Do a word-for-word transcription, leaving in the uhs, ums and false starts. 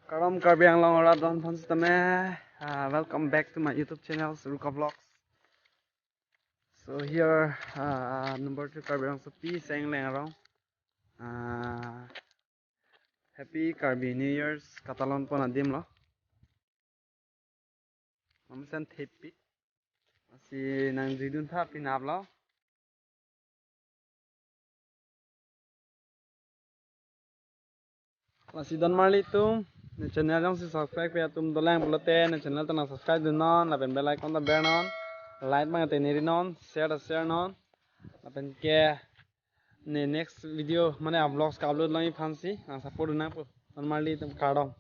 Kardom Karbi Anglong arat aphan sitame. Uh, welcome back to my YouTube channel, Ruka Vlogs. So here, uh, number two Karbi Anglong Sopi, Seng Lengrong. Uh, Happy Karbi New Year's katalon pon adim lo. Mamsen thepi. Lasi nangjuidun tha pinap lo. Lasi don marli atum, ne channel jongsi subscribe pe atum dolang pulote, ne channel ta nang subscribe dunnon, lapen bell icon ta bernon, like bang te nerinon, share ta sharenon, lapen ke ne next video mane a vlogs ka upload longji aphansi nang support dun nangpo. Don marli atum kardom.